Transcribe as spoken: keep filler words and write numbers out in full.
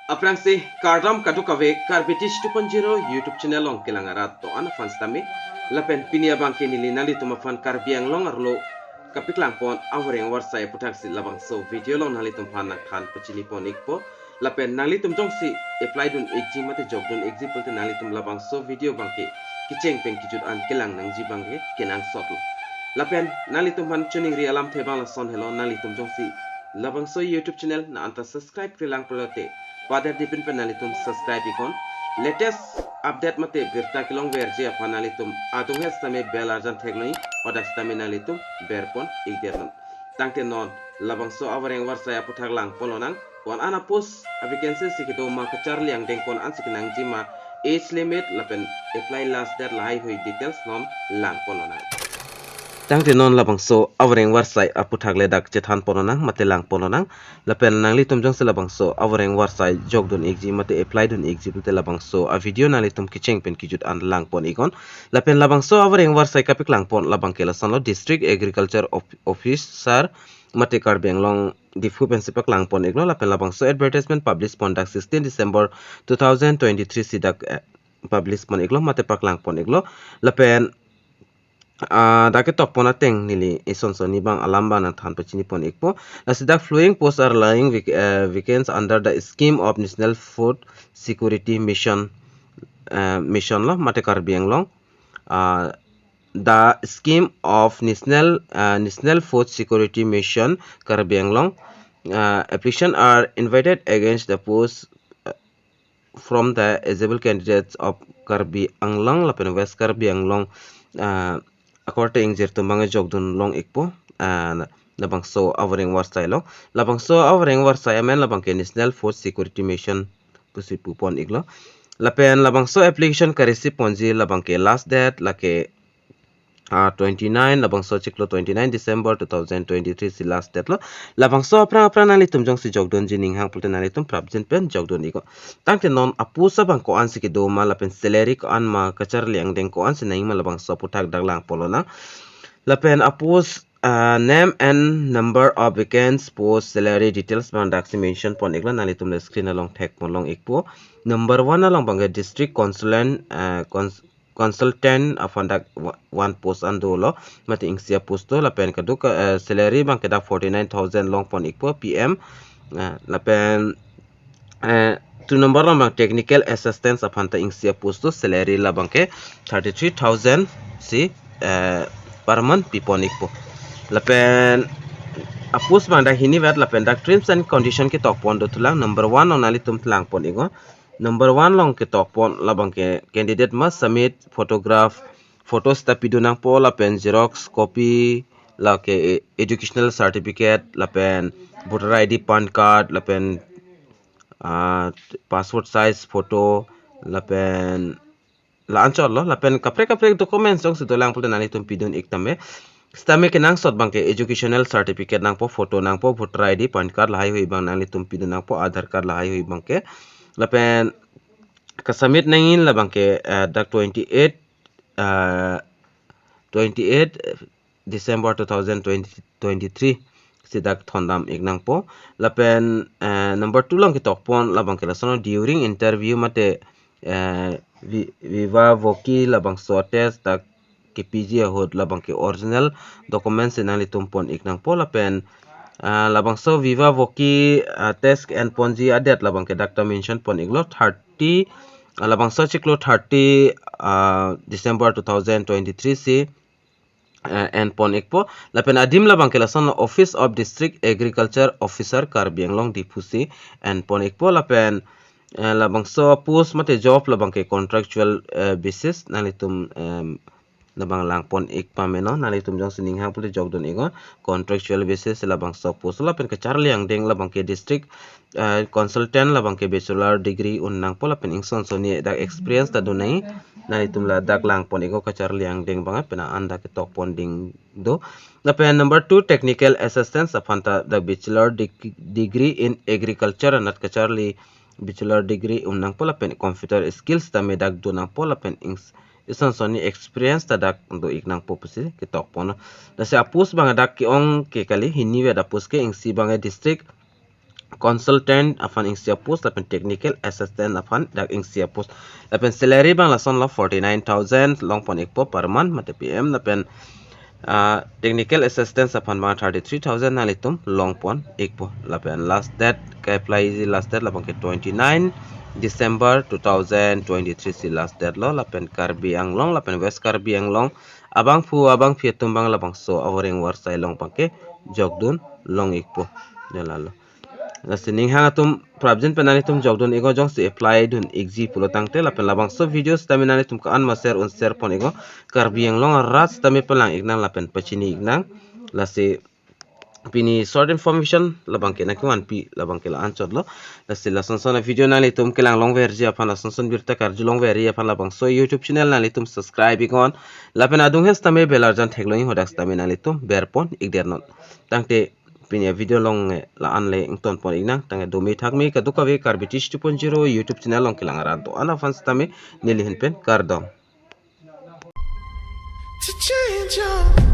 Aphrangsi kardom kadokave Karbi Teach two point zero YouTube channel along kelang arat do-an aphan sitame. Lapen pini abangke neli nanglitum aphan Karbi Anglong arlo kapaklangpon avoreng avarsai aputhaksi labangso video along nanglitum aphan nangthan pachini pon ikpo. Lapen nanglitum jongsi apply dun ikji mate jok dun ikji pulote nanglitum labangso video abangke kecheng pen kejut an kelang nangji abangke kenangsotlo. Lapen nanglitum aphan choningri alamthe abang lason helo, nanglitum jongsi labangso YouTube channel nang-anta subscribe-kre lang pulote paderdipin pen nanglitum subscribe iknon. Latest update mate birta kelongverji aphan nanglitum adung het sitame bell arjan theklong, hadak sitame nanglitum berpon ikdetnon. Tangte non labangso avoreng avarsai aputhak langpon lonang. Ko-an a-post, a-vacancy si kedo ma, kacharli angdeng ko-an si kenangji ma, age limit lapen apply last date lahaihui details non langpon lonang. Tangte non labangso avoreng avarsai aputhak le dak chethanpon lonang mate langpon lonang. Lapen nanglitum jongsi labangso avoreng avarsai jok dun ikji mate apply dun ikji pulote labangso a-video nanglitum kecheng pen kejut an langpon iknon. Lapen labangso avoreng avarsai kapaklangpon labangke lasonlo, District Agriculture Op- Officer mate Karbi Anglong Diphu pensi paklangpon iklo. Lapen labangso advertisement publish pon dak sixteen December two thousand twenty-three si dak, eh, publish pon iklo mate paklangpon iklo. Lapen, ah, dak ketokpon ateng neli ison soni abang alam abang nangthan pachini pon ikpo. Lasi dak following posts are lying vac- eh, vacant under the scheme of National Food Security Mission, eh, Mission lo mate Karbi Anglong. Ah, the scheme of National, uh, National Food Security Mission, Karbi Anglong. Uh, application are invited against the post, uh, from the eligible candidates of Karbi Anglong lapen West Karbi Anglong, uh, akorte ingjir atum abang jok dun long ikpo, uh, labangso avoreng avarsai lo. Labangso avoreng avarsai amen labangke National Food Security Mission pusi pupon iklo. Lapen labangso application ka-receive ponji labangke last date lake, ah, twenty-nine, labangso chiklo twenty-nine December two thousand twenty-three si last date lo. Labangso aphrang aphrang nanglitum jongsi jok dunji ninghang pulote nanglitum prapjin pen jok dun iknon. Tangte non a-post abang ko-an si kedo ma lapen salary ko-an ma, kacharli angdeng ko-an si nangji ma, labangso aputhak dak langpon lonang. Lapen a-post, uh, name and number of vacant post, salary details abang daksi mention pon iklo, nanglitum le screen along thekpon long ikpo. Number one along abangke district consultant, uh, cons- consultant aphan dak wa- one post an dolo, mate isi a-post do, lapen kaduk, uh, salary abangke dak forty-nine thousand longpon ikpo P M, uh, lapen, eh, two number along abang technical assistance aphan ta isi a-post do, salary labangke thirty-three thousand si, eh, per month pipon ikpo. Lapen a-post abang dak hini vet, lapen dak terms and condition ketokpon dothulang. Number one along nanglitum langpon iknon. Number one along ketokpon labangke candidate must submit photograph, photos ta pidun nangpo, lapen xerox copy, lake e- educational certificate, lapen voter I D, PAN card, lapen, ah, passport size photo, lapen la-anchot lo, lapen kaprek kaprek documents jongsi dolang pulote nanglitum pidun ik tame. Sitame kenangsot abangke educational certificate nangpo, photo nangpo, voter I D, PAN card lahaihui abang nanglitum pidun nangpo, Aadhaar card lahaihui abangke. Lapen ka-submit nangji labangke, eh, dak twenty-eight, eh, twenty-eight December two thousand twenty, twenty-three si dak thondam ik nangpo. Lapen, eh, number two along ketokpon labangke lason, during interview mate, eh, vi- viva voce labangso test dak kepiji ahut labangke original documents si nanglitum pon ik nangpo. Lapen, ah, labangso viva voce, ah, test enponji a-date labangke dak ta mention pon iklo, thirty, ah, labangso chiklo thirty, ah, December two thousand twenty-three si, eh, enpon ikpo. Lapen adim labangke lason, Office of District Agriculture Officer, Karbi Anglong, Diphu si enpon ikpo. Lapen, eh, labangso post mate job labangke contractual, eh, basis, nanglitum, em, labang langpon ik pameno, nanglitum jongsi ninghang pulote jok dun iknon, contractual basis labangso post. Lapen kacharli angdeng labangke district, eh, consultant labangke bachelor degree un nangpo, lapen ison soni dak experience ta do nangji, nanglitum ladak langpon iknon, kacharli angdeng abang, lapen an dak ketokpon ding do. Lapen number two, technical assistance aphan ta dak bachelor deg- degree in agriculture anat kacharli bachelor degree un nangpo, lapen computer skills tame dak do nangpo, lapen ins- ison soni experience ta dak do ik nangpo pusi ketokpon. Lasi a-post abang dak ke-ong ke kali, hini vet a-post ke, isi abang district consultant aphan iksi a-post lapen technical assistant aphan dak iksi a-post. Lapen salary abang lasonlo, forty nine thousand longpon ikpo per month mate P M, lapen ah, technical assistance aphan abang thirty three thousand nanglitum longpon ikpo. Lapen last date ke-apply ji last date labang ke twenty nine December two thousand twenty three si last date lo. Lapen Karbi Anglong lapen West Karbi Anglong abangphu abangphi atum abang labangso avoreng varsai along abang ke jokdun long ikpo. Dak lalo. Lasi ning hang atum prapjin pen nanglitum jokdun iknon, jongsi apply dun ikji pulo tangte. Lapen labangso video sitame nanglitum ko-an ma share un share pon iknon. Karbi Anglong arat sitame palang iknang lapen pachini iknang. Lasi pini short information labang ke nangkevanpi labang ke la-anchotlo. Lasi lasonson a-video nanglitum kelang longverji aphan, lasonson birta karju longverji aphan labangso YouTube channel nanglitum subscribe iknon. Lapen adung hen sitame bell arjan theklong iknon, hadak sitame nanglitum berpon ikdernon. Tangte pini a-video along, eh, la-an le ingtonpon iknang. Tangte dome thakme kadokave Karbi Teach two point zero YouTube channel along kelang arat do-an aphan sitame neli ahin pen kardom. To change your